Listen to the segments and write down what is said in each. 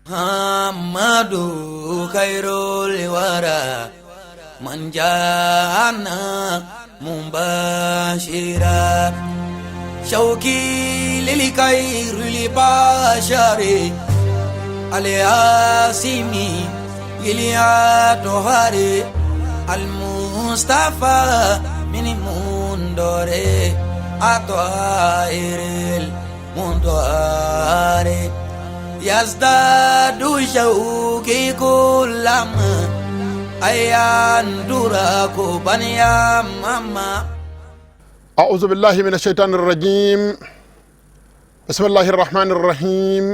Muhammadu khairul wara man jana mubashira shauki lil khairil bashari alyasimi iliatohari almustafa min mundore atoairil mundoare yazdadu shauki kulama ayandura baniya mama. أعوذ بالله من الشيطان الرجيم. بسم الله الرحمن الرحيم.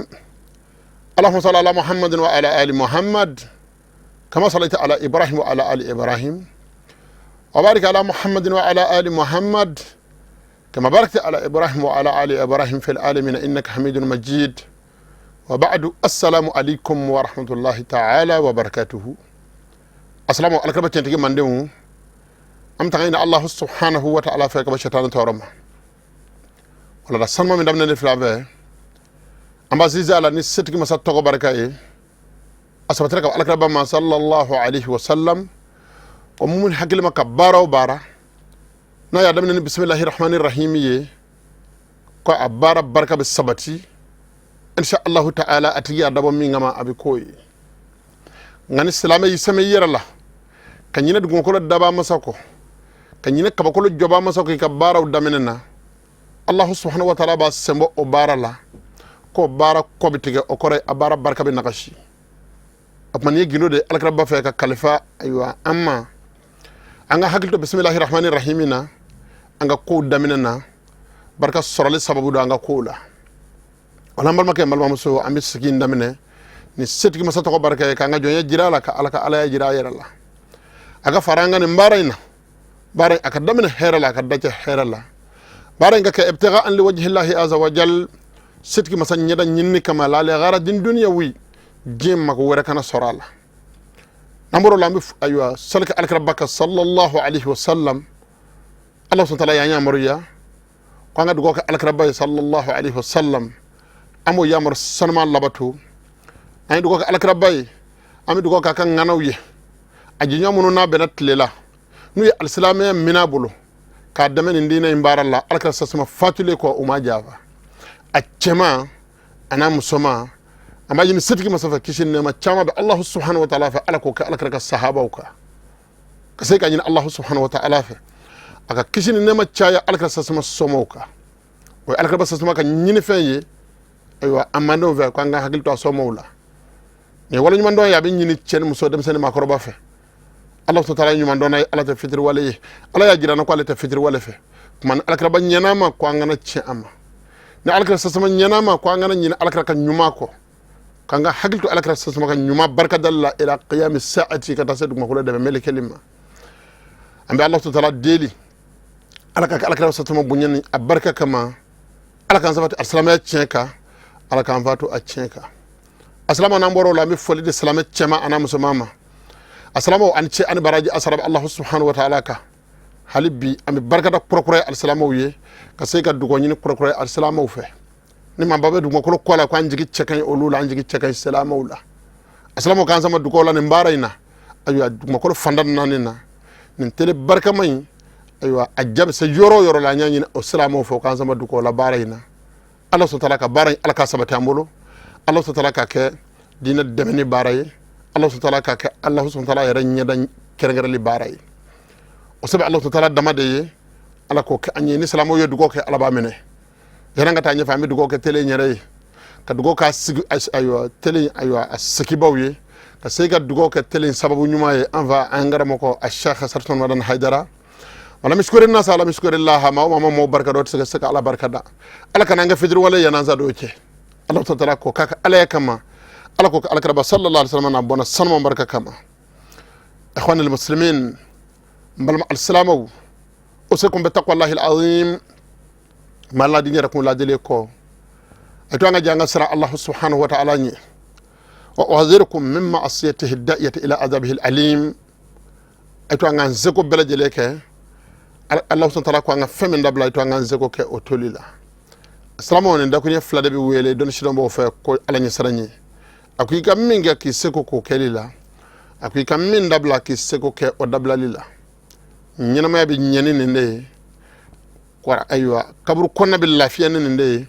اللهم صل على محمد وعلى آل محمد كما صليت على إبراهيم وعلى آل إبراهيم، وبارك على محمد وعلى آل محمد كما باركت على إبراهيم وعلى آل إبراهيم في العالمين إنك حميد مجيد. وبعد، السلام عليكم ورحمة الله تعالى وبركاته. السلام عليكم ورحمة الله. An taga ɲini Allahu subhanahu wa ta'ala fɛ ka bɔ shetani tɔɔrɔ ma. Wala da sanuma min daminɛ ne fila fɛ, an b'a sinsin a la ni setigi masa tɔgɔ barika ye. A sabatira ka alakiraba ma sallallahu alaihi wa sallam ko mun hakili ma ka baara o baara n'a y'a daminɛ ni bisimilahi rahmani rahimi ye, ko a baara barika bɛ sabati insha Allahu ta'ala. A tigi y'a dabɔ min kama, a bɛ k'o ye. Nka ni silamɛ y'i sɛmɛ i yɛrɛ la ka ɲinɛ dugumakolo daba masa kɔ, ka ɲinɛ kabakolo jɔba masa kɔ, i ka baaraw daminɛ na, Allahu subhanahu wa ta'ala b'a senbɔ o baara la, k'o baara kɔ bɛ tigɛ. O kɔrɔ ye a baara barika bɛ nagasi. O tuma nin ye gindo de ye alakiraba fɛ ka kalifa. Ayiwa, an ma an ka hakili to bisimilahi rahmani rahimi na an ka kow daminɛ na, barika sɔrɔli sababu don an ka kow la. O la, n balimakɛ, n balimamuso, an bɛ sigi in daminɛ ni setigi masa tɔgɔ barika ye, k'an ka jɔnya jira a la, ka Ala ka alaya jira a yɛrɛ la, a ka fara an ka nin baara in na. Baara a ka daminɛ hɛrɛ la, a ka dacɛ hɛrɛ la. Baara in ka kɛ ibtiga an liwajhillahi azza wa jal, setigi masa ɲɛda ɲinini kama, la li gharadin dunyawi, diɲɛ mako wɛrɛ kana sɔrɔ a la. N'an bɔr'o la, an bɛ ayiwa sali kɛ alakira kan sallallahu alaihi wa sallam. Allah subhanahu wa ta'ala y'an yamaruya ko an ka dugawu kɛ alakiraba ye sallallahu alaihi wa sallam. An b'o yamaru sanuman labato. An ye dugawu kɛ alakiraba ye, an bɛ dugawu kɛ a ka ŋanaw ye, a jɛɲɔgɔn minnu n'a bɛnna tile la, n'u ye alisilamɛya minɛ a bolo k'a dɛmɛ nin diinɛ in baara la. Alakira sasuma fatulen kɔ, u ma janfa, a cɛman a n'a musoman. An b'a ɲini setigi masa fɛ, kisi ni nɛɛma caman bɛ Allahu subhanahu wa ta'ala fɛ, Ala k'o kɛ alakira ka sahabaw kan. Ka se ka ɲini Allahu subhanahu wa ta'ala fɛ, a ka kisi ni nɛɛma caya alakira sasuma somɔgɔw kan. O ye alakira sasuma ka ɲinifɛn ye. Ayiwa, an mandenw fɛ ko an ka hakili to a somɔgɔw la. Nin ye waleɲumandɔn ye, a bɛ ɲini cɛ ni muso, denmisɛnnin, maakɔrɔba fɛ. Ala subhanahu wa ta'ala ɲumandɔn ye, Ala tɛ fitiriwale ye. Ala y'a jira n na ko ale tɛ fitiriwale fɛ. Tuma ni alakiraba ɲɛna ma ko an kana tiɲɛ a ma, ni alakira sasama ɲɛna ma ko an kana ɲinɛ alakira ka ɲuman kɔ, k'an ka hakili to alakira sasama ka ɲuman barikadali la ila qiyami sa'ati, ka taa se dugumakolo dɛmɛ melekeli ma. An bɛ Ala subhanahu wa ta'ala deli, Ala ka alakira sasama bonya ni a barika kama, Ala k'an sabati alisilamɛya tiɲɛ kan, Ala k'an fatu a tiɲɛ kan. Asalama, n'an bɔra o la, an bɛ foli di silamɛ cɛman an'a musoman ma. Asalamaw, ani cɛ ani baraji asara bɛ Allahu subhanahu wa ta'ala kan. Hali bi an bɛ barikada kurakura ye alisilamɛw ye, ka se ka dugawu ɲini kurakura ye alisilamɛw fɛ. Ni maa ba bɛ dugumakolo kɔ la ko an jigi cɛ ka ɲi olu la, an jigi cɛ ka ɲi silamɛw la. Asilamɛw k'an sama dugawu la nin baara in na. Ayiwa, dugumakolo fanda naani na, nin tele barikama in, ayiwa, a ja bɛ se yɔrɔ o yɔrɔ la, an y'a ɲini o silamɛw fɛ, u k'an sama dugawu la baara in na. Ala subhanahu wa ta'ala ka baara in, Ala k'a sabati an bolo. Ala subhanahu wa ta'ala k'a kɛ diinɛ dɛmɛni baara ye. Ala subhanahu wa ta'ala k'a kɛ Ala subhanahu wa ta'ala yɛrɛ ɲɛda kɛrɛnkɛrɛnli baara ye. O sɛbɛn Ala subhanahu wa ta'ala dama de ye, Ala k'o kɛ an ye. Ni silamɛw ye dugawu kɛ, Ala b'a minɛ. Yanni ka taa ɲɛfɛ, an bɛ dugawu kɛ tele in yɛrɛ ye, ka dugawu k'a sigi, ayiwa, tele in, ayiwa, a sigibaw ye, ka se ka dugawu kɛ tele in sababu ɲuman ye, an fa, an karamɔgɔ a Sheikh Sarton Madan Haidara. Wala misikori nasa ala misikori laha ma o ma mɔgɔ barika dɔ tɛ se ka se ka Ala barika da. Ala kana an kɛ fitiriwale yanansa dɔw cɛ. Ala taala ko k'a ka Ala kama, Ala ko ala kiraba sallallahu alaihi wasallam na bɔnna sanuma barika kama. Ikhwanil muslimin, n balima alisilamɛw, usikum bi taqwallahi alazim. Ma ladi n yɛrɛ kun ladili kɔ, a to an ka jɛ an ka siran Allahu subhanahu wa ta'ala ɲɛ. Wa uhadhirukum min ma'asiyatihi da'iyati ila azabihi alim. A to an k'an seko bɛɛ lajɛlen kɛ. Allahu subhanahu wa ta'ala ko an ka fɛn min dabila, a to an k'an seko kɛ o toli la. Silamɛw, nin dakuruɲɛ fila de bɛ wele dɔnni sidɔnbaw fɛ ko Ala ɲɛsiran ye. A ko i ka min kɛ k'i seko k'o kɛli la, a ko i ka min dabila k'i seko kɛ o dabilali la. Ɲɛnamaya bɛ ɲɛ ni nin de ye. Ayiwa, kaburu kɔnɔna bɛ lafiya ni nin de ye.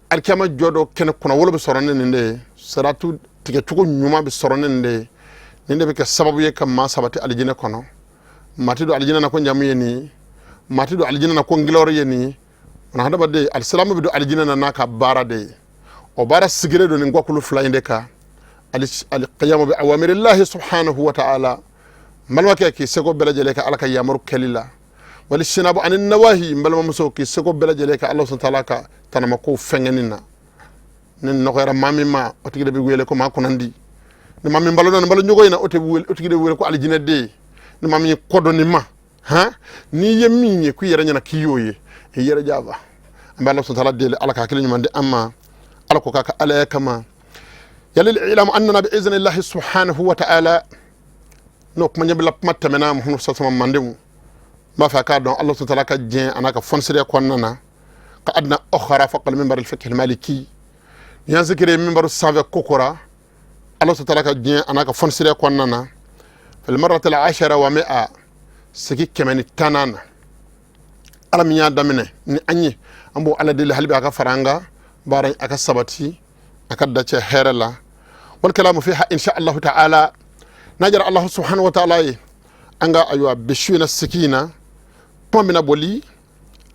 Alikiyama jɔ don kɛnɛ kunnawolo bɛ sɔrɔ ni nin de ye. Siratu tigɛcogo ɲuman bɛ sɔrɔ ni nin de ye. Nin de bɛ kɛ sababu ye ka maa sabati alijinɛ kɔnɔ. Maa tɛ don alijinɛ na ko n jamu ye nin ye, maa tɛ don alijinɛ na ko n gilɔri ye nin ye. Nka hadamaden alisilamu bɛ don alijinɛ na n'a ka baara de ye. O baara sigilen don nin gakulu fila in de kan: alqiyamu bi awamirillahi subhanahu wa ta'ala, n balimakɛ, k'i seko bɛɛ lajɛlen kɛ Ala ka yamaru kɛli la, walijtinabu ani nawahi, n balimamuso, k'i seko bɛɛ lajɛlen kɛ Ala subhanahu wa ta'ala ka tanamakow fɛnkɛni na. Ni nɔgɔyara maa min ma, o tigi de bɛ wele ko maa kunnandi. Ni maa min balona nin balo ɲɔgɔn in na, o tigi de bɛ wele ko alijinɛden. Ni maa min ye kɔ don nin ma, han, n'i ye min ye k'i yɛrɛ ɲɛna k'i y'o ye, i yɛrɛ jaba. An bɛ Ala subhanahu wa ta'ala deli, Ala ka hakili ɲuman di an ma, Ala ko k'a ka Alaya kama. Yalil ilamu annana bi iznillahi subhanahu wa ta'ala, n'o kuma ɲɛbila kuma tɛmɛna. Muhammadu sallallahu alaihi mandenw, n b'a fɛ a k'a dɔn, Ala subhanahu wa ta'ala ka diɲɛ a n'a ka fɔnisiriya kɔnɔna na, ka adna ukhra fawqa al-minbar al-fiqh al-maliki, ni y'an sikire minbaru sanfɛ kokora, Ala subhanahu wa ta'ala ka diɲɛ a n'a ka fɔnisiriya kɔnɔna na, fil marrati al-ashara wa mi'a, sigi 110nan na. Ala min y'a daminɛ ni an ye, an b'o Ala deli hali bi a ka fara an kan baara in, a ka sabati, a ka dacɛ hɛrɛ la. Wal kalamu fiha insha allahu ta'ala, n'a jara Allahu subhanahu wa ta'ala ye, an ka ayiwa bi su in na sigi in na, kuma bɛna boli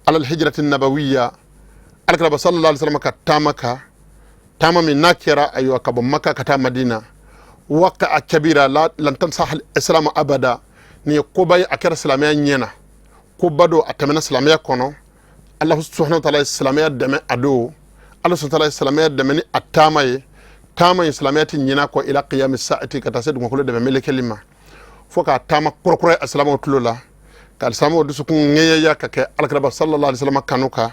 alal hijrati nabawiya, alakira sallallahu alaihi wasallam ka taama ka taama min n'a kɛra ayiwa ka bɔ Maka ka taa Madina. Waqa'a kabira la lan tansaha al-islam abada, nin ye koba ye, a kɛra silamɛya ɲɛna koba don, a tɛmɛna silamɛya kɔnɔ. Ala subhanahu wa ta'ala ye silamɛya dɛmɛ a don. Ala subhanahu wa ta'ala ye silamɛya dɛmɛ ni a taama ye. Taama in, silamɛya tɛ ɲinɛ a kɔ ila qiyami sa'ati, ka taa se dugumakolo dɛmɛ melekeli ma, fo k'a taama kɔrɔkɔrɔ ye alisilamɛw tulo la, ka alisilamɛw dusukun ŋɛɲɛya ka kɛ alakiraba sallallahu alaihi wasallam kanu kan.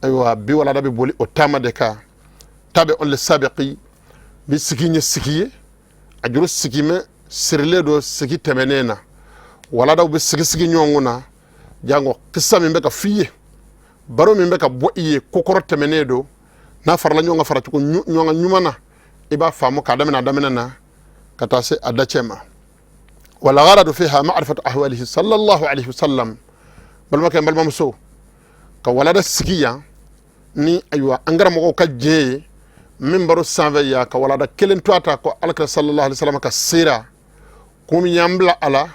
Ayiwa, bi walada bɛ boli o taama de kan. Tabi on le sabiqi, bi sigi ye sigi ye, a juru sigi mɛ sirilen don sigi tɛmɛnen na. Waladaw bɛ sigi sigi ɲɔgɔn kunna, jango kisa min bɛ ka f'i ye, baro min bɛ ka bɔ i ye, kokɔrɔ tɛmɛnen don. N'a farala ɲɔgɔn kan faracogo ɲɔgɔn kan ɲuman na, i b'a faamu k'a daminɛ a daminɛ na ka taa se a dacɛ ma. Wal gharadu fiha ma'rifatu ahwalihi sallallahu alaihi wasallam. Balimakɛ, n balimamuso, ka walada sigi yan ni ayiwa an karamɔgɔw ka diɲɛ ye min baro sanfɛ yan, ka walada kelen to a ta ko alakira sallallahu alaihi wasallam ka sira kun min y'an bila a la,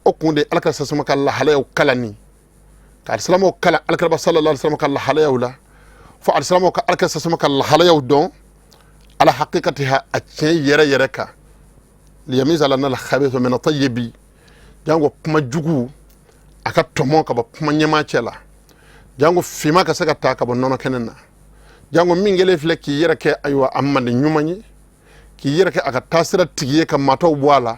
o kun de alakira sallallahu ka lahalayaw kalanni, ka alisilamɛw kalan alakira sallallahu alaihi wasallam ka lahalayaw la, fo alisilamɛw ka alakira sallallahu ka lahalayaw dɔn ala haqiqatiha, a tiɲɛ yɛrɛ yɛrɛ kan. Liyamiza lana al-khabitha min at-tayyibi, jango kuma jugu a ka tɔmɔ ka bɔ kuma ɲɛmaa cɛ la, jango finma ka se ka ta ka bɔ nɔnɔ kɛnɛ na, jango min kɛlen filɛ k'i yɛrɛ kɛ ayiwa a mande ɲuman ye, k'i yɛrɛ kɛ a ka taasira tigi ye ka maatɔw bɔ a la,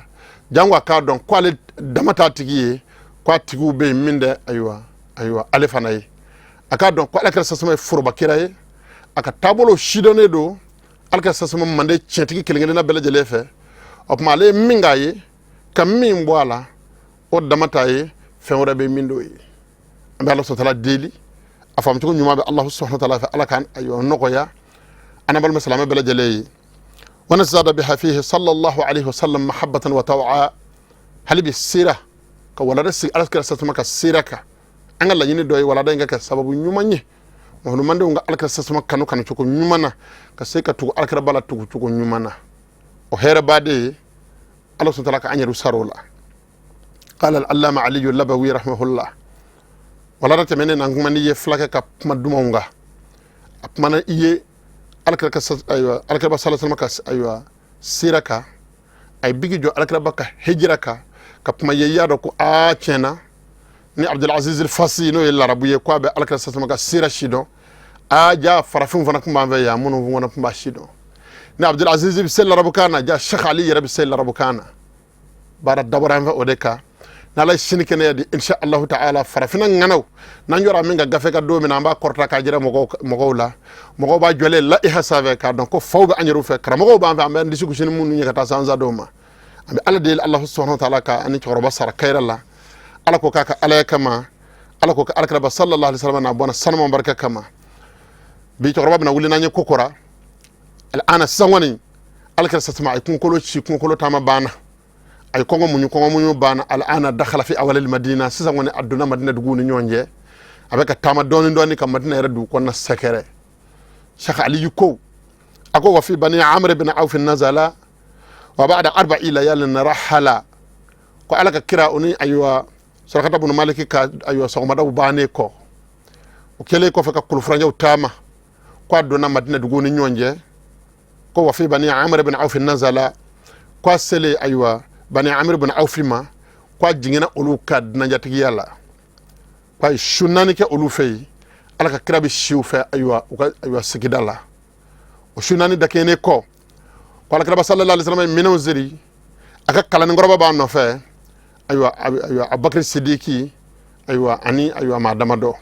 jango a k'a dɔn ko ale dama t'a tigi ye, ko a tigiw bɛ yen min dɛ ayiwa ale fana ye. A k'a dɔn ko alakira sasama ye forobakira ye, a ka taabolo sidɔnnen don alakira sasama mande tiɲɛtigi kelen kelenna bɛɛ lajɛlen fɛ. O tuma ale ye min k'a ye ka min bɔ a la, o dama t'a ye, fɛn wɛrɛ bɛ min d'o ye. An bɛ Ala subhanahu wa ta'ala deli, a faamucogo ɲuman bɛ Ala subhanahu wa ta'ala fɛ, Ala k'an ayiwa nɔgɔya an n'an balima silamɛ bɛɛ lajɛlen ye. Wa nazada biha fihi sallallahu alaihi wasallam mahabbatan wa taw'a, hali bi sira ka walada sigi alakira sasama ka sira kan. An ka laɲini dɔ ye walada in ka kɛ sababu ɲuman ye muhammadenw ka alakira sasama kanu kanu cogo ɲuman na, ka se ka tugu alakira ba la tugu cogo ɲuman na. O hɛrɛba de ye, Ala subhanahu wa ta'ala ka an yɛrɛ sara o la. Qala al-allama Aliyu Labawi rahimahullah, walada tɛmɛnen na, n kuma n'i ye fulakɛ ka kuma dumanw kan. A kumana i ye alakira ka ayiwa alakiraba sallallahu alaihi wasallam ka ayiwa sira kan. A ye bigi jɔ alakiraba ka hijira kan, ka kuma ye y'a dɔn ko aa tiɲɛna ni Abdulaziz Fasi, n'o ye larabu ye, ko a bɛ alakira sallallahu alaihi wasallam ka sira si dɔn. Aa ja, farafinw fana tun b'an fɛ yan minnu fana tun b'a si dɔn. Ni Abdulaziz bɛ se larabukan na, ja Sheikh Ali yɛrɛ bɛ se larabukan na. Baara dabɔra an fɛ o de kan. N'Ala ye sini kɛnɛya di, insha allahu ta'ala, farafinna ŋanaw n'an jɔra min ka gafe ka don min na, an b'a kɔrɔta k'a jira mɔgɔw la. Mɔgɔw b'a jɔlen layiha sanfɛ k'a dɔn ko faw bɛ an yɛrɛw fɛ, karamɔgɔw b'an fɛ, an bɛ an disi gosi ni minnu ye ka taa se an sadon ma. An bɛ Ala deli, Alahu subahana wa taala ka ani cɛkɔrɔba sara kayira la. Ala ko k'a ka Alaya kama, Ala ko ka alakiraba sallallahu alaihi wasallam n'a bɔnna sanuma barika kama. Bi cɛkɔrɔba bɛna wuli n'an ye ko kɔra ana sisan kɔni. Alakira sasama a ye kunkolo ci, kunkolo taama banna, a ye kɔngɔ muɲu, kɔngɔ muɲu banna. Al'ana dakhala fi awalil madina, sisan kɔni a donna Madina dugu ni ɲɔgɔn cɛ, a bɛ ka taama dɔɔni dɔɔni ka Madina yɛrɛ dugu kɔnɔna sɛgɛrɛ. Sheikh Aliyu ko, a ko wa fi bani Amr bin Auf nazala wa ba'da arba'i layalin rahala. Ko Ala ka kira o ni ayiwa Surakata bunu Maliki ka ayiwa sɔgɔmadaw bannen kɔ, o kɛlen kɔfɛ ka kulufurancɛw taama, ko a donna Madina dugu ni ɲɔgɔn cɛ. Ko wa fi bani Amr bin Auf nazala, ko a selen ayiwa bani Amr bin Auf ma, ko a jiginna olu ka dunanjatigiya la, ko a ye su 4 kɛ olu fɛ yen. Ala ka kira bɛ si u fɛ ayiwa u ka ayiwa sigida la. O su 4 dakɛɲɛnen kɔ, ko ala kiraba sallallahu alaihi wasallam ye minɛnw siri, a ka kalandenkɔrɔba b'a nɔfɛ, ayiwa ayiwa Abubakar Sidiki, ayiwa ani ayiwa maa damadɔ.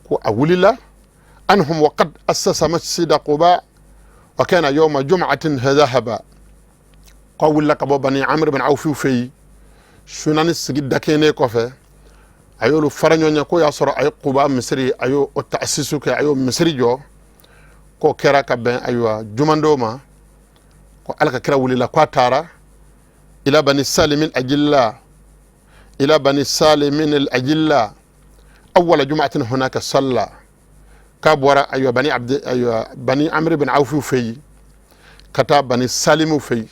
Ko a wulila anhum wa qad assasa masjida Quba wa kana yawma jum'atin dhahaba. Ko a wulila ka bɔ bani Amr bin Awf fɛ yen su 4 sigi dakɛɲɛnen kɔfɛ, a y'olu fara ɲɔgɔn ɲɛ. Ko y'a sɔrɔ a ye Quba misiri, a y'o ta'asisu kɛ, a y'o misiri jɔ. K'o kɛra ka bɛn ayiwa jumandon ma. Ko Ala ka kira wulila ko a taara ila bani salimin ajilla, ila bani salimin al ajilla awwala jum'atin hunaka salla. K'a bɔra ayiwa bani abdi ayiwa bani Amr bin Awf fɛ yen ka taa bani Salimu fɛ yen.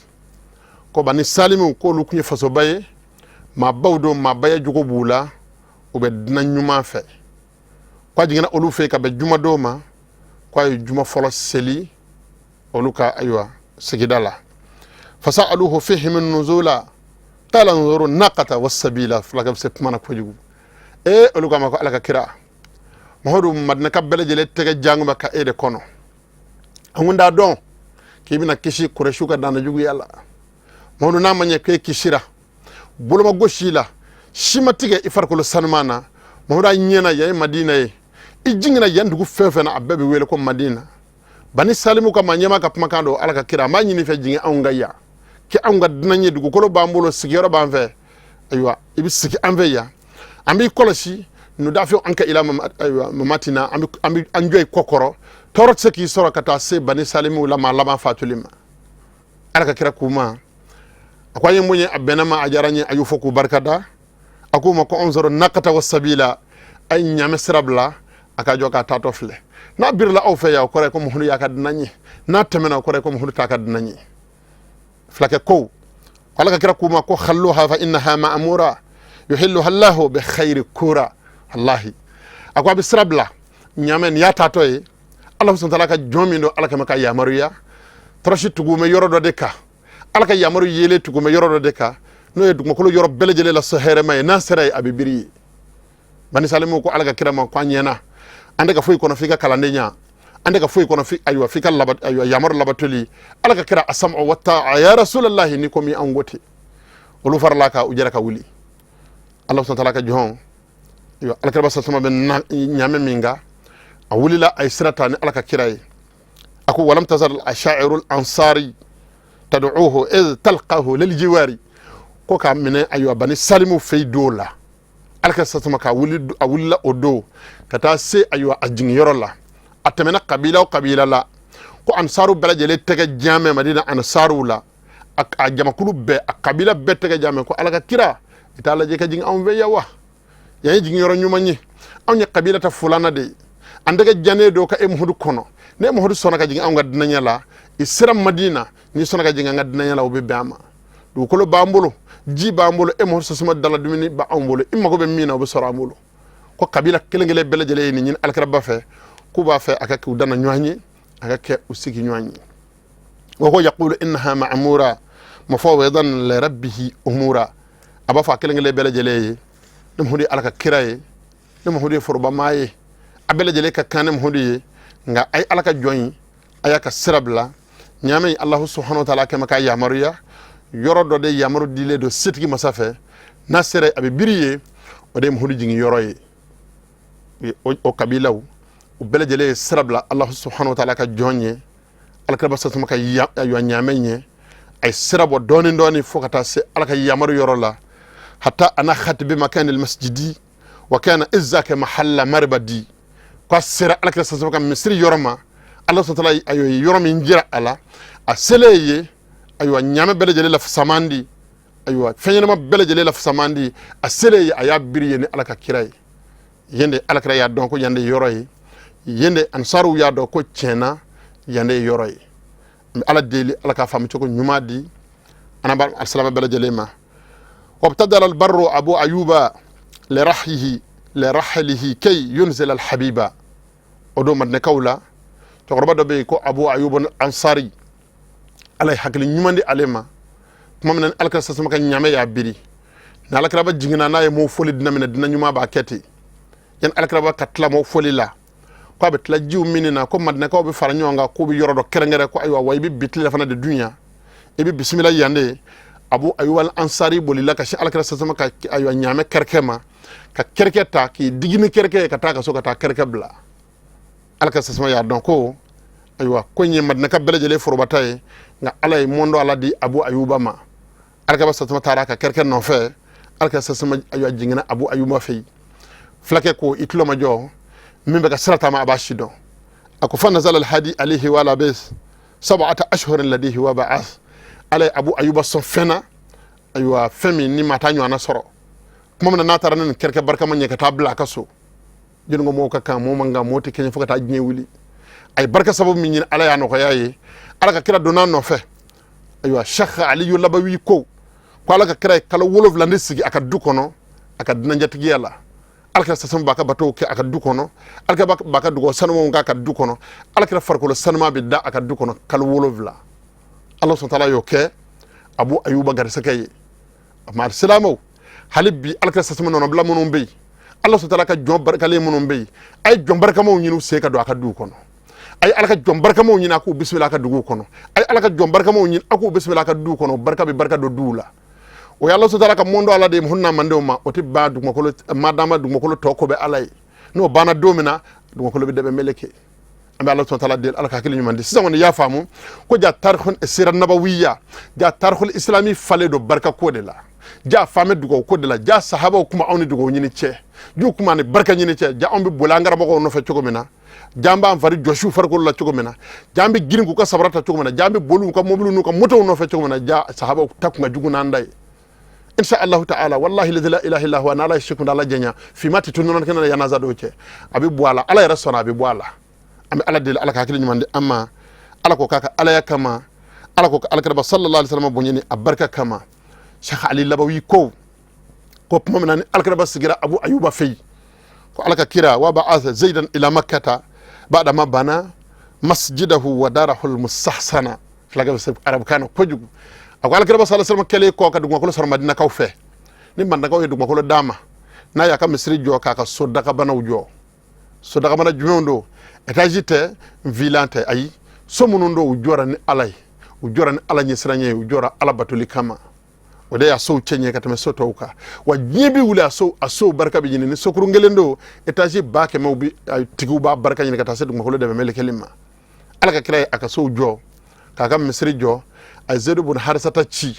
Ko bani Salimu, k'olu tun ye fasoba ye, maabaw don, maabaya jogo b'u la, u bɛ dunan ɲuman fɛ. K'a jiginna olu fɛ yen ka bɛn jumadon ma, k'a ye juma fɔlɔ seli olu ka ayiwa sigida la. Fasa'aluhu fihim nuzula qala nzuru naqata wasabila. Fulakɛ bɛ se kuma na kojugu. Ee, olu k'a ma ko Ala ka kira Muhamadu, Madinaka bɛɛ lajɛlen tɛgɛ jango bɛ ka e de kɔnɔ, an kun t'a dɔn k'i bɛna kisi Kurɛsiw ka danna juguya la. Muhamadu, n'a ma ɲɛ k'e kisira boloma gosi la, si ma tigɛ i farikolo sanuman na. Muhamadu, a ɲɛna yan ye Madina ye, i jiginna yan dugu fɛn fɛn na, a bɛɛ bɛ wele ko Madina. Bani Salimu ka maa ɲɛmaa ka kumakan don. Ala ka kira, an b'a ɲini fɛ, jigin anw ka yan, kɛ anw ka dunan ye, dugukolo b'an bolo, sigiyɔrɔ b'an fɛ, ayiwa i bɛ sigi an fɛ yan, an b'i kɔlɔsi, nudafi anka ila ayiwa mamatina, an bɛ an jɔ i kɔ kɔrɔ, tɔɔrɔ tɛ se k'i sɔrɔ ka taa se bani Salimu la maa laban fatuli ma. Ala ka kira k'u ma, a ko an ye mun ye, a bɛnna ma, a diyara n ye. A y'u fɔ k'u barika da. A k'u ma ko unzuru naqata wa sabila, a ye ɲaamɛ sira bila, a ka jɔ k'a taatɔ filɛ. N'a birila aw fɛ yan, o kɔrɔ ye ko Muhamadu y'a ka dunan ye. N'a tɛmɛna, o kɔrɔ ye ko Muhamadu t'a ka dunan ye. Fulakɛ ko, Ala ka kira k'u ma ko khalluha fa innaha ma'mura yuhilluha Allahu bi khayri kura. Wallahi, a ko a bɛ sira bila ɲaamɛ, nin y'a taatɔ ye. Ala subhanahu wa ta'ala ka jɔn min don, Ala kama ka yamaruya tɔrɔsi tugu bɛ yɔrɔ dɔ de kan, Ala ka yamaru yeelen tugu bɛ yɔrɔ dɔ de kan, n'o ye dugumakolo yɔrɔ bɛɛ lajɛlen la so hɛrɛma ye. N'a sera yen, a bɛ biri ye. Bani Salimu ko Ala ka kira ma ko an ɲɛna, an tɛ ka foyi kɔnɔ f'i ka kalandenya, an tɛ ka foyi kɔnɔ f'i ayiwa f'i ka laba ayiwa yamaru labatoli. Ala ka kira, asam'u wa ta'a ya rasulallahi, ni komi an ko ten. Olu farala kan, u jɛra ka wuli. Ala subhanahu wa ta'ala ka jɔn, ayiwa alakira sasama bɛ ɲaamɛ min kan, a wulila, a ye sira ta ni Ala ka kira ye. A ko walam tazal ashairu ansari tad'uhu iz talqahu lil jiwari. Ko k'a minɛ ayiwa bani Salimu fɛ yen don la, Ala ka sasama ka wuli, a wulila o don ka taa se ayiwa a jiginyɔrɔ la. A tɛmɛna kabila o kabila la, ko ansaru bɛɛ lajɛlen tɛgɛ jamɛ Madina ansaruw la, a jamakulu bɛɛ, a kabila bɛɛ tɛgɛ jamɛ ko Ala ka kira, i t'a lajɛ ka jigin anw fɛ yan wa? Yan ye jiginyɔrɔ ɲuman ye, anw ye kabila ta fulana de ye, an tɛgɛ jannen don ka e Muhamadu kɔnɔ. Ne Muhamadu sɔnna ka jigin anw ka dunanya la, i sera Madina, n'i sɔnna ka jigin an ka dunanya la, o bɛ bɛn an ma. Dugukolo b'an bolo, ji b'an bolo, e Muhamadu sasuma dala dumuni b'anw bolo, i mago bɛ min na, o bɛ sɔrɔ an bolo. Ko kabila kelen kelen bɛɛ lajɛlen ye nin ɲini alakiraba fɛ, k'u b'a fɛ a ka k'u dana ɲɔgɔn ye, a ka kɛ u sigi ɲɔgɔn ye. Wa ko yaqulu innaha ma'mura mufawwidan li rabbihi umura. A b'a fɔ a kelen kelen bɛɛ lajɛlen ye, ne Muhamadu ye Ala ka kira ye, ne Muhamadu ye forobamaa ye, a bɛɛ lajɛlen ka kan ne Muhamadu ye, nka a ye Ala ka jɔn ye, a y'a ka sira bila ɲaamɛ. Alahu subhanahu wa taala kɛmɛ ka yamaruya yɔrɔ dɔ de yamaru dilen don setigi masa fɛ, n'a sera a bɛ biri ye, o de ye Muhamadu jigin yɔrɔ ye. O kabilaw, u bɛɛ lajɛlen ye sira bila Alahu subhanahu wa taala ka jɔn ye, alakiraba sasuma ka ayiwa ɲaamɛ ɲɛ. A ye sira bɔ dɔɔni dɔɔni fo ka taa se Ala ka yamaru yɔrɔ la. Hatta anakhat bi makanil masjidi wa kana izaka mahalla marbadi. Ko a sera alakira sasuma ka misiri yɔrɔ ma, Ala subhanahu wa taala ayiwa yɔrɔ min jira a la, A selen ye, ayiwa, ɲaamɛ bɛɛ lajɛlen la fisaman di, ayiwa, fɛn ɲɛnama bɛɛ lajɛlen la fisaman di. A selen ye, a y'a biri yen ni Ala ka kira ye. Yen de Alakira y'a dɔn ko yan de yɔrɔ ye. Yen de Ansaruw y'a dɔn ko tiɲɛna, yan de ye yɔrɔ ye. N bɛ Ala deli, Ala k'a faamu cogo ɲuman di an b'a alisilamɛ bɛɛ lajɛlen ma. Wabtadala albarru Abu Ayuba lirahihi lirahlihi kay yunzila alhabiba. O don Madinɛkaw la, cɛkɔrɔba dɔ bɛ yen ko Abu Ayuba Ansari. Ala ye hakili ɲuman di ale ma. Tuma min na Alakira sasama ka ɲamɛ y'a biri, ni Alakiraba jiginna n'a ye m'o foli dina minɛ, dina ɲuman b'a kɛ ten. Yan Alakiraba ka tila m'o foli la, ko a bɛ tila jiw minni na, ko Madinɛkaw bɛ fara ɲɔgɔn kan, k'u bɛ yɔrɔ dɔ kɛrɛnkɛrɛn, ko ayiwa, wa i bɛ bi tile fana de dun yan, i bɛ bisimila yan de. Abu Ayuba Ansari bolila ka se Alakira sasama ka, ayiwa, ɲamɛ kɛrɛkɛ ma, ka kɛrɛkɛ ta k'i digi ni kɛrɛkɛ ye ka taa ka so ka taa kɛrɛkɛ bila. Alakira sasama y'a dɔn ko ayiwa, ko in ye Madinɛka bɛɛ lajɛlen forobata ye, nka Ala ye mɔndɔ ala di Abu Ayuba ma. Alakira sasama taara ka kɛrɛkɛ nɔfɛ. Alakira sasama, ayiwa, jiginna Abu Ayuba fɛ yen. Fulakɛ ko i tulo ma jɔ, min bɛ ka sira taama, a b'a si dɔn. A ko fa nazala alhadi alayhi wa labis sab'ata ashhurin ladihi wa ba'ath. Ala ye Abu Ayuba sɔn fɛn na, ayiwa, fɛn min ni maa t'a ɲɔgɔnna sɔrɔ. Tuma min na n'a taara ni nin kɛrɛkɛ barikama ɲɛ ka taa bila a ka so, jɔnni ko mɔgɔw ka kan, mɔgɔ man kan, mɔgɔ tɛ kɛɲɛ fo ka taa diɲɛ wuli. A ye barika sababu min ɲini, Ala y'a nɔgɔya ye. Ala ka kira donna a nɔfɛ. Ayiwa, Sheikh Aliyu Labawi ko Ala ka kira ye kalo 7 de sigi a ka du kɔnɔ, a ka dunanjatigiya la. Alakira sasama b'a ka batow kɛ a ka du kɔnɔ. Alakira b'a ka dugawu sanumanw k'a ka du kɔnɔ. Alakira farikolo sanuma bɛ da a ka du kɔnɔ kalo 7. Ala sɔn taala y'o kɛ Abu Ayuba garisɛgɛ ye. A silamɛw, hali bi Alakira sasama nɔnɔbila minnu bɛ yen, Ala sɔn taala ka jɔn barikalen minnu bɛ yen, a ye jɔn barikamaw ɲini u sen ka don a ka duw kɔnɔ. A ye Ala ka jɔn barikamaw ɲini a k'u bisimila a ka duguw kɔnɔ. A ye Ala ka jɔn barikamaw ɲini a k'u bisimila a ka duw kɔnɔ. Barika bɛ barika don duw la. O ye Ala sɔn taala ka mɔndɔ ala de ye hunna mandenw ma. O tɛ ban dugumakolo madama dugumakolo tɔ ko bɛ Ala ye. N'o banna don min na, dugumakolo bɛ dɛbɛ meleke. An bɛ Ala sɔn taala deli, Ala ka hakili ɲuman di. Sisan kɔni, i y'a faamu ko ja tarikh sira nabawiya, ja tarikh islami falen don barika ko de la, ja faamɛ dugawu ko de la, ja sahabaw kuma anw ni dugawu ɲini cɛ, ju kuma ni barika ɲini cɛ, ja anw bɛ boli an karamɔgɔw nɔfɛ cogo min na, ja an b'an fari jɔsiw farikolo la cogo min na, ja an bɛ girin k'u ka sabara ta cogo min na, ja an bɛ boli u ka mobili n'u ka motow nɔfɛ cogo min na, ja sahabaw ta kun ka jugu n'an da ye. Insha Allahu ta'ala, wallahi la ilaha illa huwa, n'Ala ye sekunda ala jɛnya fima tɛ to nɔnɔ kɛnɛ na yanaza dɔw cɛ, a bɛ bɔ a la. Ala yɛrɛ sɔnna, a bɛ bɔ a la. An bɛ Ala deli, Ala ka hakili ɲuman di an ma. Ala ko k'a ka alaya kama, Ala ko Alakiraba sallallahu alaihi wasallam bonya ni a barika kama. Cheikh Ali Labawi ko tuma min na ni Alakiraba sigira Abu Ayuba fɛ yen, ko Ala ka kira wa ba'atha Zaidan ila Makkata ba'da ma bana masjidahu wa darahu almustahsana. Fulakɛ bɛ se arabukan na kojugu. A ko Alakiraba sallallahu alaihi wasallam kɛlen kɔ ka dugumakolo sɔrɔ Madinakaw fɛ, ni Madinakaw ye dugumakolo d'a ma, n'a y'a ka misiri jɔ, k'a ka so dagabanaw jɔ. So dagabana jumɛnw don? Étage tɛ, villa tɛ, ayi, so minnu don, u jɔra ni Ala ye, u jɔra ni Ala ɲɛsiranɲɛ ye, u jɔra Ala batoli kama. O de y'a sow cɛ ɲɛ ka tɛmɛ so tɔw kan. Wa diɲɛ bɛ wuli, a sow barika bɛ ɲini. Ni sokurun kelen don, étage ba kɛmɛw bi tigiw b'a barika ɲini ka taa se dugumakolo dɛmɛ melekeli ma. Ala ka kira ye a ka sow jɔ, k'a ka misiri jɔ. A ye Zedu bun Harisata ci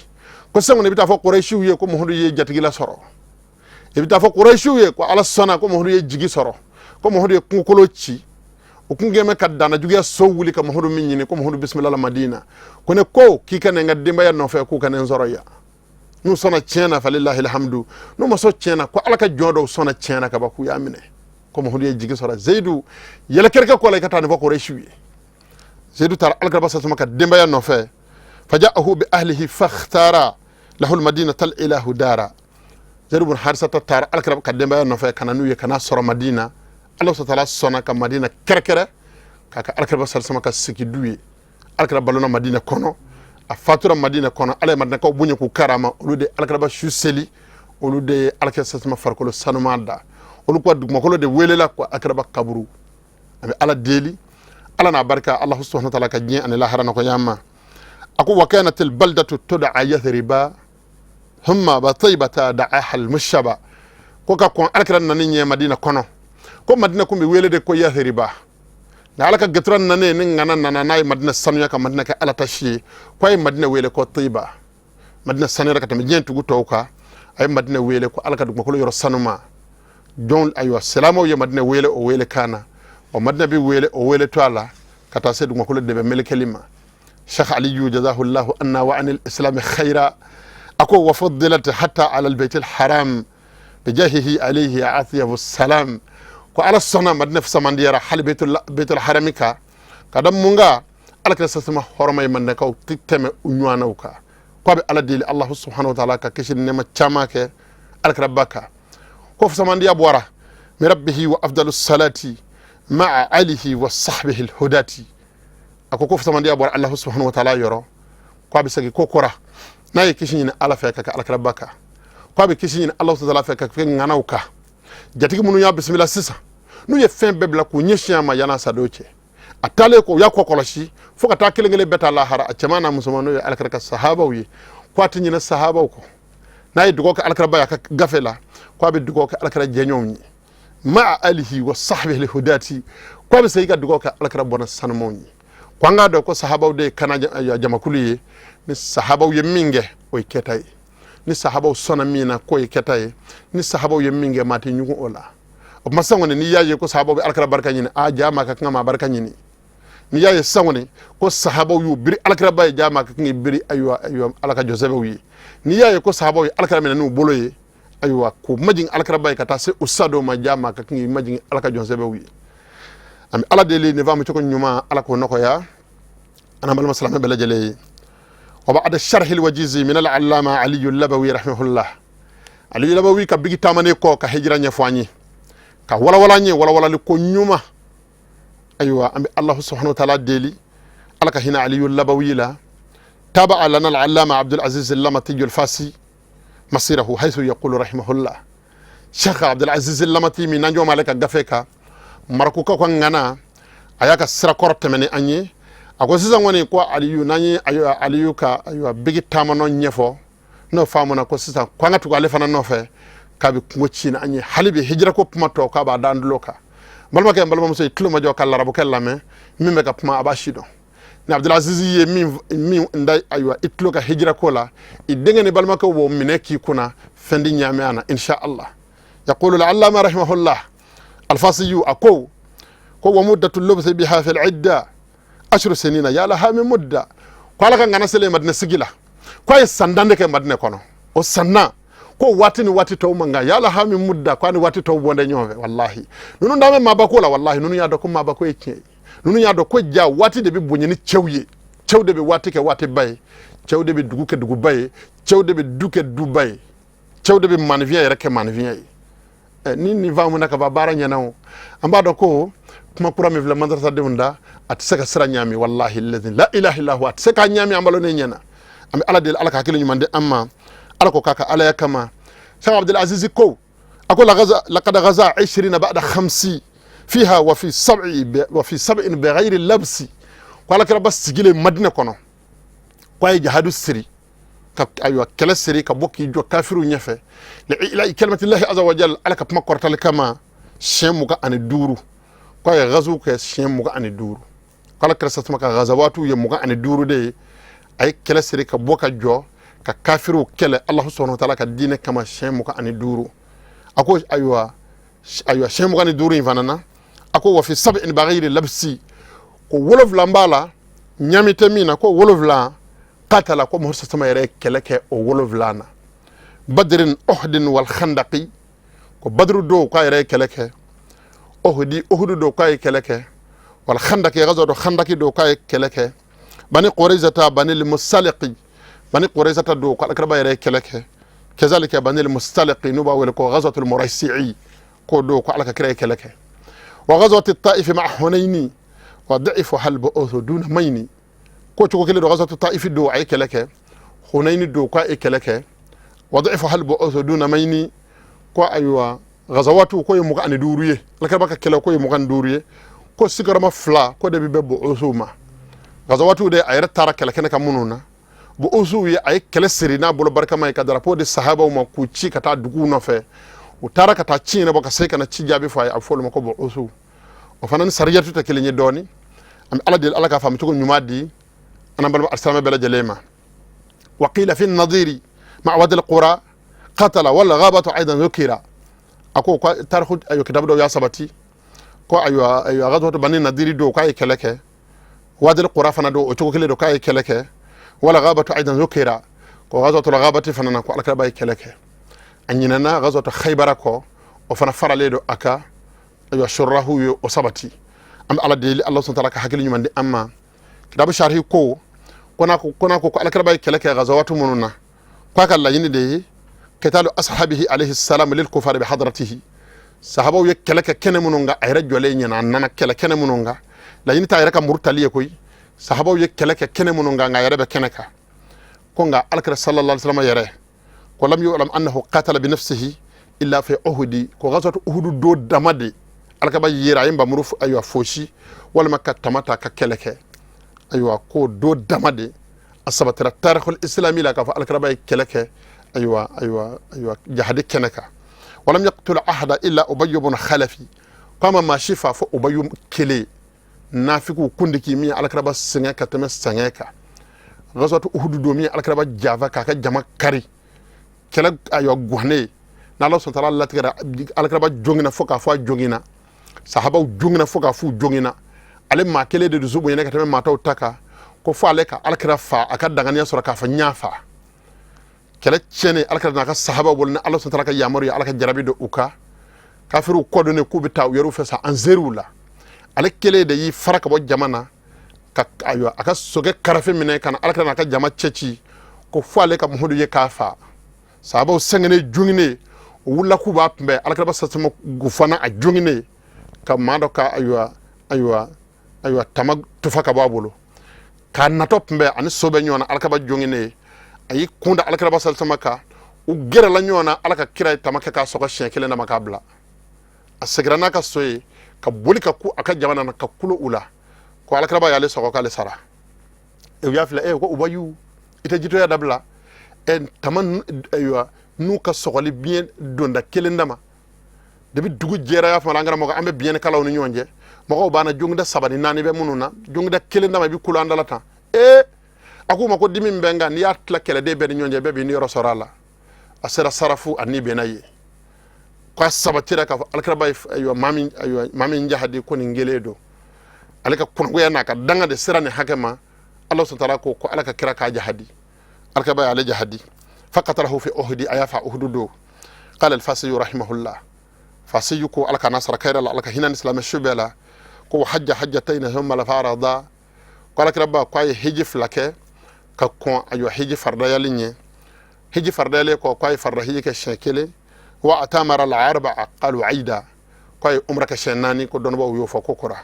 ko sisan kɔni, i bɛ taa fɔ Kurayisiw ye ko Muhamadu ye jatigila sɔrɔ. I bɛ taa fɔ Kurayisiw ye ko Ala sɔnna, ko Muhamadu ye jigi sɔrɔ, ko Muhamadu ye kungokolo ci. O kun kɛmɛ ka danna juguya so wuli ka Muhamadu min ɲini, ko Muhamadu bisimila la Madina. Ko ne ko k'i ka na n ka denbaya nɔfɛ, k'u ka ne sɔrɔ yan. N'u sɔnna tiɲɛ na, falilahi alhamdu. N'u ma sɔn tiɲɛ na, ko Ala ka jɔn dɔw sɔnna tiɲɛ na ka ban, k'u y'a minɛ, ko Muhamadu ye jigi sɔrɔ. Zeyidu, yɛlɛ kɛrɛkɛ kɔ la, i ka taa nin fɔ Kurayisiw ye. Zeyidu taara Alakiraba sasama ka denbaya nɔfɛ. Faja'ahu bi ahlihi fakhtara lahu almadinata ilahu dara. Zeyidu bun Harisata taara Alakira ka denbaya nɔfɛ ka na n'u ye, ka na sɔrɔ Madina. Ala taala sɔnna ka Madina kɛrɛkɛrɛ k'a ka Alakira sasama ka sigi du ye. Alakira balona Madina kɔnɔ, a fatura Madina kɔnɔ. Ala ye Madinakaw bonya k'u karama. Olu de Alakiraba su seli, olu de ye Alakira sasama farikolo sanuman da, olu ka dugumakolo de welela ko Alakiraba kaburu. An bɛ Ala deli, Ala n'a barika, Ala subhanahu wa ta'ala ka diɲɛ ani lahara nɔgɔya ma. A ko wa kanat albaldatu tud'a Yathriba humma ba taybata da'aha almushaba. Ko ka kɔn Alakira nani ɲɛ Madina kɔnɔ, ko Madina kun bɛ wele de ko Yathriba, nka Ala ka gɛtura nanen ni ŋana nana n'a ye Madina sanuya ka Madina kɛ Ala ta si ye, ko a ye Madina wele ko Tayiba. Madina sanuyara ka tɛmɛ diɲɛ tugu tɔw kan. A ye Madina wele ko Ala ka dugumakolo yɔrɔ sanuma jɔn. Ayiwa, silamɛw ye Madina wele o wele kan na. O Madina bɛ wele o wele to a la ka taa se dugumakolo dɛbɛ melekeli ma. Sheikh Aliyu jazahullahu anna wa anil islam khaira. A ko wa fuddilat hatta ala albayt alharam bijahihi alayhi atyabu salam. Ko Ala sɔnna Madina fisamandiyara hali baitul harami kan, ka da mun kan? Ala kira sasama hɔrɔma ye Madinakaw tɛ tɛmɛ u ɲɔgɔnnaw kan. Ko a bɛ Ala deli Allahu subhanahu wa ta'ala ka kisi ni nɛɛma caman kɛ Alakira ba kan. Ko fisamandiya bɔra min rabbihi wa afdalu salati ma'a alihi wa sahbihi alhudati. A ko fisamandiya bɔra Allahu subhanahu wa ta'ala yɔrɔ. Ko a bɛ segin ko kɔra n'a ye kisi ɲini Ala fɛ ka kɛ Alakira ba kan. Ko a bɛ kisi ɲini Allahu ta'ala fɛ ka kɛ ŋanaw kan, jatigi minnu y'a bisimila sisan, n'u ye fɛn bɛɛ bila k'u ɲɛsin a ma yan'a sadon cɛ. A taalen kɔ, u y'a kɔ kɔlɔsi fo ka taa kelen kelen bɛɛ ta lahara, a cɛman n'a musoman, n'o ye Alakira ka sahabaw ye. Ko a tɛ ɲinɛ sahabaw kɔ. N'a ye dugawu kɛ Alakira ba ye a ka gafe la, ko a bɛ dugawu kɛ Alakira jɛɲɔgɔnw ye, maa alihi wa sahbihi hudati. Ko a bɛ segin ka dugawu kɛ Alakira bɔnna sanumaw ye. Ko an k'a dɔn ko sahabaw de ye kana jamakulu ye. Ni sahabaw ye min kɛ, o ye kɛta ye. Ni sahabaw sɔnna min na, k'o ye kɛta ye. Ni sahabaw ye min kɛ, maa tɛ ɲugun o la. O tuma sisan kɔni, n'i y'a ye ko sahabaw bɛ Alakira barika ɲini, a jaa maa ka kan ka maa barika ɲini. N'i y'a ye sisan kɔni ko sahabaw y'u biri Alakira ba ye, jaa maa ka kan k'i biri, ayiwa, ayiwa, Ala ka jɔnsɛbɛw ye. N'i y'a ye ko sahabaw ye Alakira minɛ n'u bolo ye, ayiwa, k'u majigin Alakira ba ye ka taa se u sadon ma, jaa maa ka kan k'i majigin Ala ka jɔnsɛbɛw ye. An bɛ Ala deli nin faamu cogo ɲuman, Ala k'o nɔgɔya an n'an balima silamɛ bɛɛ lajɛlen ye. Wa ba'da sharhil wajizi min al-allama Aliyu Labawi rahimahullah. Aliyu Labawi ka bigi taamanen kɔ ka hijira ɲɛfɔ an ye, ka walawala an ye walawalali ko ɲuman. Ayiwa, an bɛ Allahu subhanahu wa ta'ala deli, Ala ka hinɛ Aliyu Labawi la. Taba'a lana al-allama Abdul Aziz al-Lamati al-Fasi masirahu haythu yaqulu rahimahullah. Sheikh Abdul Aziz al-Lamati min n'an jɔ m'ale ka gafe kan, Marakukaw ka ŋana, a y'a ka sirakɔrɔ tɛmɛ ni an ye. A ko sisan kɔni ko Aliyu, n'an ye, ayiwa, Aliyu ka, ayiwa, bigi taamanɔ ɲɛfɔ, n'o faamuna, ko sisan ko an ka tugu ale fana nɔfɛ, k'a bɛ kungo ci ni an ye hali bi hijira ko kuma tɔ, k'a b'a d'an tulo kan. N balimakɛ, n balimamuso, i tulo ma jɔ ka larabukɛ lamɛn. Min bɛ ka kuma, a b'a si dɔn. Ni Abdulaziz ye min da, ayiwa, i tulo ka hijira ko la, i denkɛ ni balimakɛw b'o minɛ k'i kunna fɛn di ɲaamɛ a na, insha Allah. Yaqulu al-allama rahimahullah alfasiyu, a ko wa muddatu lubsi biha fil idda ashru sinina ya laha min mudda. Ko Ala ka ŋana selen Madina sigi la, ko a ye san 10 de kɛ Madina kɔnɔ. O san na, ko waati ni waati tɔw man kan. Ya laha min mudda, ko a ni waati tɔw bɔn ɲɔgɔn fɛ. Wallahi, ninnu da bɛ maabako la. Wallahi, ninnu y'a dɔn ko maabako ye tiɲɛ ye. Ninnu y'a dɔn ko ja waati de bɛ bonya ni cɛw ye. Cɛw de bɛ waati kɛ waati ba ye, cɛw de bɛ dugu kɛ duguba ye, cɛw de bɛ du kɛ duba ye, cɛw de bɛ maninfinya yɛrɛ kɛ maninfinya ye. Ni nin faamuna ka ban, baara ɲɛna. O an b'a dɔn ko kuma kura min filɛ madrasadenw da, a tɛ se ka sira ɲaami. Wallahi lazi la ilaha illa huwa, a tɛ se k'a ɲaami an balo ne ɲɛna. An bɛ Ala deli, Ala ka hakili ɲuman di an ma, Ala ko k'a ka Alaya kama. Cheikh Abdul Aziz ko, a ko laqad ghaza 20 ba'da khamsi fiha wa fi sab'i wa fi sab'in bighayri labsi. Ko Ala kira ba sigilen Madina kɔnɔ, ko a ye jihadu siri ka, ayiwa, kɛlɛ siri ka bɔ k'i jɔ kafiriw ɲɛfɛ, li kalimatillahi azza wa jal, Ala ka kuma kɔrɔtali kama, siɲɛ 25. Ko a ye gazu kɛ siɲɛ 25. Ko Ala kira sasuma ka gazawatu ye 25 de ye. A ye kɛlɛ siri ka bɔ ka jɔ ka kafiriw kɛlɛ Alahu subhanahu wa taala ka diinɛ kama siɲɛ 25. A ko, ayiwa, ayiwa, siɲɛ 25 in fana na, a ko wa fi sab'in bighayri labsi, ko 7 b'a la, ɲami tɛ min na. Ko 7 qatala, ko Muhammad sama yɛrɛ ye kɛlɛ kɛ o 7 na. Badrin Uhudin wal khandaqi, ko Badru don, k'a yɛrɛ ye kɛlɛ kɛ. Uhudi, Uhudu don, k'a ye kɛlɛ kɛ. Wal khandaqi, gazo do khandaqi don, k'a ye kɛlɛ kɛ. Bani Quraizata, Bani Musaliqi, Bani Quraizata don, ko Alakiraba yɛrɛ ye kɛlɛ kɛ. Kazalika Bani Mustaliqi, n'u b'a wele ko ghazwatul Muraisi'i, ko don ko Ala ka kira ye kɛlɛ kɛ. Wa ghazwat Taif ma Hunaini wa da'ifu hal bu'uthu duna mayni, ko cogo kelen don, ghazwat Taif don, a ye kɛlɛ kɛ. Hunaini don, ko a ye kɛlɛ kɛ. Wa da'ifu hal bu'uthu duna mayni. Ko ayiwa, ghazawatu ko ye 25 ye. Alakira ka kɛlɛ ko ye 25 ye. Ko sigiyɔrɔma fila ko de bɛ bɛn bu'uthu ma. Ghazawatu de, a yɛrɛ taara kɛlɛ kɛnɛ kan minnu na. Bu'uthu ye a ye kɛlɛ siri n'a bolo barikama ye, ka drapeau di sahabaw ma k'u ci ka taa duguw nɔfɛ. U taara ka taa ci ɲɛnabɔ ka se ka na ci jaabi fɔ a ye. A bɛ fɔ olu ma ko bu'uthu. O fana ni sariyatu tɛ kelen ye dɔɔni. An bɛ Ala deli, Ala k'a faamu cogo ɲuman di an n'an balima alisilamɛ bɛɛ lajɛlen ma. Wa qila fi nadiri ma'a wadi al-qura qatala wal ghabatu aidan dhukira. A ko tariku, ayiwa, kitabu dɔw y'a sabati ko, ayiwa, ayiwa, ghazwatu Bani Nadiri don, k'a ye kɛlɛ kɛ. Wadil Qura fana don, o cogo kelen don, k'a ye kɛlɛ kɛ. Wala ghabatu aidan zukira, ko ghazwatul ghabati fana na, ko alakiraba ye kɛlɛ kɛ. A ɲinɛna ghazwatu Khaybara kɔ, o fana faralen don a kan. Ayiwa, surahu ye o sabati. An bɛ Ala deli, Ala subhanahu wa ta'ala ka hakili ɲuman di an ma. Kitabu sharhi ko ko n'a ko alakiraba ye kɛlɛ kɛ ghazawatu minnu na, k'a ka laɲini de ye kitalu ashabihi alayhi salam lil kufari bi hadratihi. Sahabaw ye kɛlɛ kɛ kɛnɛ minnu kan, a yɛrɛ jɔlen ɲɛna, a nana kɛlɛ kɛnɛ minnu kan. Laɲini t'a yɛrɛ ka muru tali ye koyi. Sahabaw ye kɛlɛ kɛ kɛnɛ minnu kan, nka a yɛrɛ bɛ kɛnɛ kan. Ko nka alakira sallallahu alaihi wasallam yɛrɛ ko lam yu'lam annahu qatala bi nafsihi illa fi uhudi, ko ghazwat Uhudu do dama de alakaba yera a ye nbamuru, ayiwa, fosi walima ka tama ta ka kɛlɛ kɛ. Ayiwa, ko do dama de a sabatira tarihul islami la k'a fɔ alakiraba ye kɛlɛ kɛ, ayiwa, ayiwa, ayiwa, jahadi kɛnɛ kan. Walam yaqtul ahada illa Ubayy ibn Khalafi, ko a ma maa si faa fo Ubayy kelen, nafikiw kundiki min ye alakiraba sɛgɛn ka tɛmɛ sɛgɛn kan. Ghazwat Uhudu don, min ye alakiraba jafa k'a ka jama kari kɛlɛ, ayiwa, guwannen n'Ala subhanahu wa ta'ala latigɛra, alakiraba jogina fo k'a fɔ a jogina, sahabaw jogina fo k'a f'u jogina. Ale maa kelen de dusu bonyana ka tɛmɛ maa tɔw ta kan, ko fo ale ka alakira fa, a ka danganiya sɔrɔ k'a fɔ n y'a fa. Kɛlɛ tiɲɛnen alakira n'a ka sahabaw bolo, ni Ala subhanahu wa ta'ala ka yamaru ye, Ala ka jarabi don u kan, kafiriw kɔdonnen k'u bɛ taa u yɛrɛw fɛ sa, an zeriw la, ale kelen de y'i fara ka bɔ jama na ka, ayiwa, a ka sokɛ karafe minɛ ka na alakira n'a ka jama cɛci, ko fo ale ka Muhamadu ye k'a fa. Sahabaw sɛgɛnnen, joginen, u wulila k'u b'a kunbɛn. Alakiraba sasama gufana, a joginen ka maa dɔ ka, ayiwa, ayiwa, ayiwa, tama tufa ka bɔ a bolo k'a natɔ kunbɛn, ani so bɛ ɲɔgɔn na. Alakaba joginen, a y'i kun da alakiraba sasama kan, u gɛrɛla ɲɔgɔn na. Ala ka kira ye tama kɛ k'a sɔgɔ siɲɛ kelen na ma k'a bila. A seginna n'a ka so ye ka boli ka ku a ka jamana na ka kulo u la ko alakiraba y'ale sɔgɔ, k'ale sara. U y'a filɛ, e ko Ubayu, i tɛ jitoya dabila. Ɛ tama, ayiwa, n'u ka sɔgɔli biɲɛ donda kelen dama, depuis dugu jɛra, y'a faamu, an karamɔgɔ, an bɛ biɲɛ kalaw ni ɲɔgɔn cɛ, mɔgɔw b'an na, jogida saba ni naani bɛ minnu na, jogida kelen dama, i bɛ kulo an dala tan. Ee, a k'u ma ko dimi bɛ n kan, n'i y'a tila kɛlɛden bɛɛ ni ɲɔgɔn cɛ, bɛɛ b'i niyɔrɔ sɔrɔ a la. A sera sarafu, a ni bɛnna ye k'a sabatira k'a fɔ alakiraba ye, ayiwa, maa min, ayiwa, maa min jahadi, ko nin kelen don. Ale ka kunnagoya n'a ka danga de sera nin hakɛ ma. Ala subhanahu wa ta'ala ko Ala ka kira k'a jahadi, alakiraba y'ale jahadi. Faqatalahu fi uhudi, a y'a fa Uhudu don. Qala al-Fasiyu rahimahullah, Fasiyu ko Ala ka n'a sara kayira la, Ala ka hinɛ ni silamɛ su bɛɛ la, ko hajja hajjatayni thumma la farada, ko alakiraba ko a ye hiji fila kɛ ka kɔn, ayiwa, hiji faridayali ɲɛ. Hiji faridayalen kɔ, ko a ye farida hiji kɛ siɲɛ kelen. Wa atamara al arba'a qalu aida, ko a ye umra kɛ siɲɛ naani, ko dɔnnibaw y'o fɔ ko kura.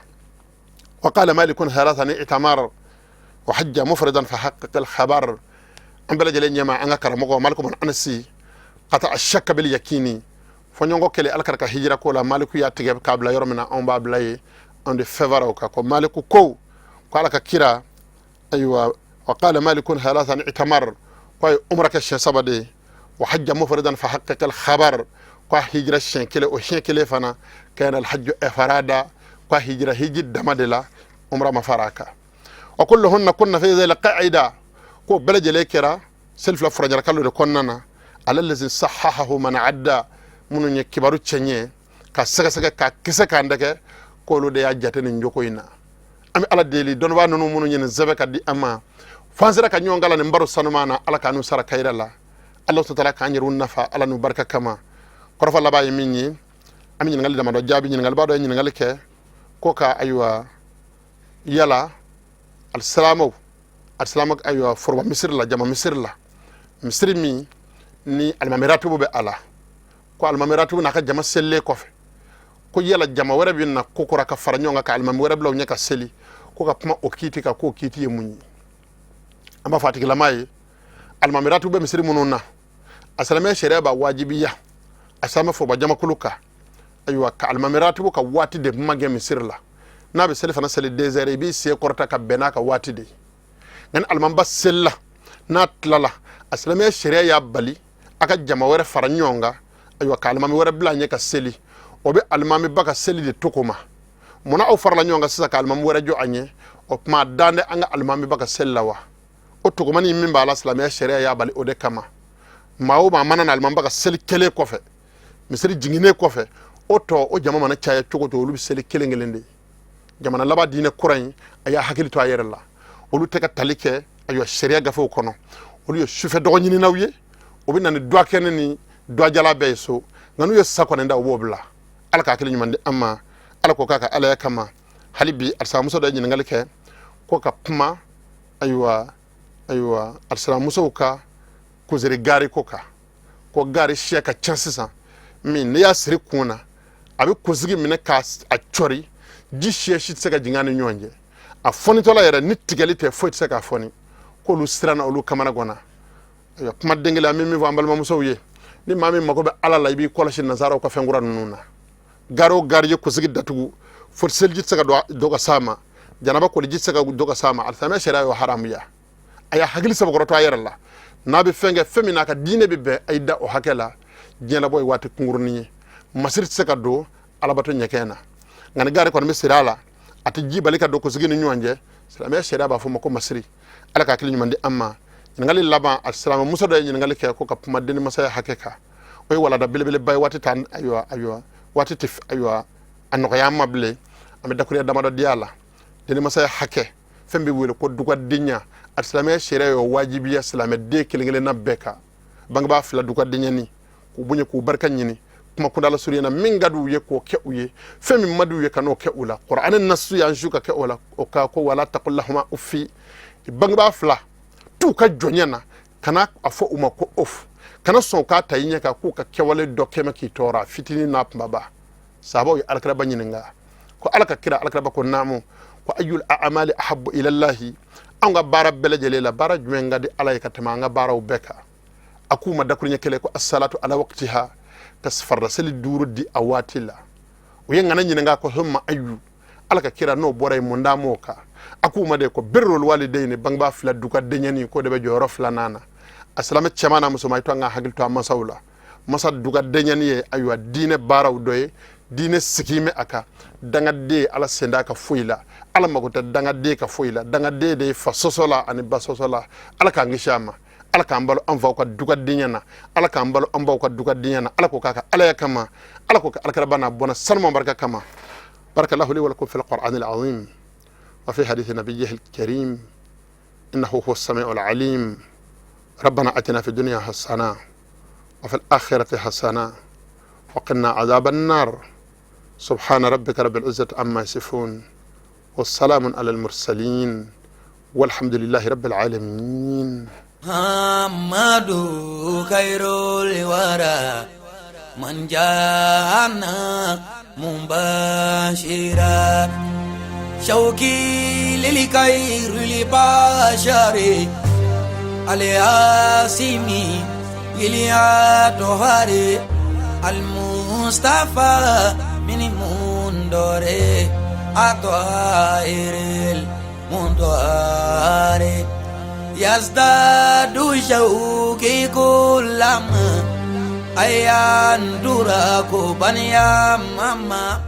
Wa qala Malikun thalathani itamar wa hajja mufradan fa haqqiq al khabar. An bɛɛ lajɛlen ɲɛma, an ka karamɔgɔ Maliku bin Anasi qata ashakka bil yakini, fɔɲɔgɔnkɔ kɛlɛ Ala ka hijira ko la, Maliku y'a tigɛ k'a bila yɔrɔ min na, anw b'a bila yen, anw de fɛn o kan. Ko Maliku ko Ala ka kira, ayiwa, wa qala Malikun thalathan itamar, ko a ye umra kɛ siɲɛ saba de ye. Wa hajja mufradan fa haqqiq al khabar, ko a hijira siɲɛ kelen, o siɲɛ kelen fana kana al hajju ifrada, ko a hijira hiji dama de la, umra ma fara a kan. Wa kulluhunna kunna fi dhil qa'ida, ko bɛɛ lajɛlen kɛra seli fila furancɛla kalo de kɔnɔna na. Ala lazi sahahahu man adda, minnu ye kibaru cɛɲɛ ka sɛgɛsɛgɛ ka kisɛ k'an dɛgɛ, k'olu de y'a jate nin jogo in na. An bɛ Ala deli, dɔnnibaa ninnu minnu ye nin sɛbɛn ka di an ma, f'an sera ka ɲɔgɔn kalan nin baro sanuman na, Ala k'an n'u sara kayira la. Ala sutara k'an yɛrɛw nafa, Ala n'u barika kama. Kɔrɔfɔ laban ye min ye, an bɛ ɲininkali damadɔ jaabi. Ɲininkaliba dɔ ye ɲininkali kɛ ko ka, ayiwa, yala alisilamɛw, alisilamɛ, ayiwa, foroba misiri la, jama misiri la, misiri min ni alimami ratibu bɛ a la, ko alimami ratibu n'a ka jama selilen kɔfɛ, ko yala jama wɛrɛ bɛ na ko kura ka fara ɲɔgɔn kan ka alimami wɛrɛ bila u ɲɛ ka seli, ko ka kuma o kiiti kan, k'o kiiti ye mun ye? An b'a fɔ a tigilama ye, alimami ratibu bɛ misiri minnu na, a silamɛ sariya b'a wajibiya a silamɛ foroba jamakulu kan, ayiwa, ka alimami ratibu ka waati de magɛn misiri la. N'a bɛ seli fana seli 2 heures, i b'i sen kɔrɔta ka bɛn n'a ka waati de ye. Nka ni alimamiba selila, n'a tilala, a silamɛya sariya y'a bali a ka jama wɛrɛ fara ɲɔgɔn kan, ayiwa, ka alimami wɛrɛ bila a ɲɛ ka seli. O bɛ alimamiba ka seli de to ko ma. Munna aw farala ɲɔgɔn kan sisan ka alimami wɛrɛ jɔ a ɲɛ? O tuma dan tɛ an ka alimamiba ka seli la wa? O togomani min b'a la, silamɛya sariya y'a bali o de kama. Maa o maa mana na alimamiba ka seli kɛlen kɔfɛ, misiri jiginnen kɔfɛ, o tɔ o jama mana caya cogo cogo, olu bɛ seli kelen kelen de ye. Jamana laban diinɛ kura in, a y'a hakili to a yɛrɛ la. Olu tɛ ka tali kɛ, ayiwa, sariya gafew kɔnɔ. Olu ye sufɛ dɔgɔ ɲininaw ye. O bɛ na ni dɔgɔ kɛnɛ ni dɔgɔjala bɛɛ ye so, nka n'u ye sa kɔni da, u b'o bila. Ala ka hakili ɲuman di an ma. Ala ko k'a ka alaya kama. Hali bi, alisilamuso dɔ ye ɲininkali kɛ ko ka kuma, ayiwa, alisilamusow ka kunsiri gari ko kan, ko gari siya ka ca sisan, min n'i y'a siri kun na, a bɛ kunsigi minɛ k'a cɔri, ji siya si tɛ se ka jigin a ni ɲɔgɔn cɛ. A fɔnitɔla yɛrɛ, ni tigɛli tɛ, foyi tɛ se k'a fɔni. K'olu siranna, olu kamana ganna. Ayiwa, kuma den kelen, an bɛ min fɔ an balimamusow ye: ni maa min mago bɛ Ala la, i b'i kɔlɔsi nansaraw ka fɛn kura ninnu na. Gari o gari ye kunsigi datugu fo seliji tɛ se ka dɔ ka s'a ma, janaba koli ji tɛ se ka dɔ ka s'a ma, alisilamɛya sariya y'o haramuya. A y'a hakili sabakɔrɔ to a yɛrɛ la. N'a bɛ fɛn kɛ, fɛn min n'a ka diinɛ bɛ bɛn, a y'i da o hakɛ la. Diɲɛlabɔ ye waati kunkurunin ye. Masiri tɛ se ka don alabato ɲɛkɛn na, nka ni gari kɔni bɛ siri a la, a tɛ ji bali ka don kunsigi ni ɲɔgɔn cɛ, silamɛya sariya b'a fɔ ma ko masiri. Ala ka hakili ɲuman di an ma. Ɲininkali laban, a silamɛmuso dɔ ye ɲininkali kɛ ko ka kuma den masaya hakɛ kan. O ye walada belebeleba ye. Waati t'an, ayiwa, waati tɛ, ayiwa, a nɔgɔya an ma bilen. An bɛ dakuruya damadɔ di a la. Den masaya hakɛ, fɛn bɛ wele ko dugadenya, a silamɛya sariya y'o wajibiya silamɛden kelen kelenna bɛɛ kan. Bangebaa fila dugadenya ni k'u bonya, k'u barika ɲini, kuma kundala surunya na, min ka di u ye k'o kɛ u ye, fɛn min man di u ye ka n'o kɛ u la. Kuranɛ nasu y'an su ka kɛ o la. O ka ko wala taqul lahuma uffi. Bangebaa fila t'u ka jɔnya na, kana a fɔ u ma ko of. Kana sɔn k'a ta i ɲɛ kan k'u ka kɛwale dɔ kɛmɛ k'i tɔɔrɔ, a fitinin n'a kunbaba. Sahabaw ye alakiraba ɲininka ko Ala ka kira, alakiraba ko naamu, ko ayul a'mali ahabbu ilallahi, an ka baara bɛɛ lajɛlen la, baara jumɛn ka di Ala ye ka tɛmɛ an ka baaraw bɛɛ kan? A k'u ma dakuruɲɛ kelen ko asalatu ala waqtiha, ka farida seli 5 di a waati la. U ye ŋana ɲininka ko summa ayu, Ala ka kira, n'o bɔra yen, mun d'a m'o kan? A k'u ma de ko birrul walidayni, bangebaa fila duka denyɛni, k'o de bɛ jɔyɔrɔ filanan na. A silamɛ cɛman n'a musoman, i to an ka hakili to an masaw la. Masa duka denyɛni ye, ayiwa, diinɛ baaraw dɔ ye. Diinɛ sigi mɛ a kan. Dangaden, Ala sen t'a ka foyi la. Ala mago tɛ dangaden ka foyi la. Dangaden de ye fa sɔsɔ la ani ba sɔsɔ la. Ala k'an kisi a ma. Ala k'an balo an faw ka dugadenya na. Ala k'an balo an baw ka dugadenya na. Ala ko k'a ka alaya kama. Ala ko ka alakiraba n'a bɔnna sanuma barika kama. Barakallahu li wa lakum fil qur'anil azim wa fi hadithi nabiyyihi al-karim, innahu huwa as-sami'ul alim. Rabbana atina fi dunya hasana wa fil akhirati hasana wa qina adhaban nar. Subhana rabbika rabbil izzati amma yasifun wa salamun alal mursalin, walhamdulillahi rabbil alamin. Muhammadu khairul wara man jana mubashira shauki lil khairil bashari al-asimi lil atohari al mustafa min mundore atoiril mundore yazdadu shauki kulama ayan duraku banya mama.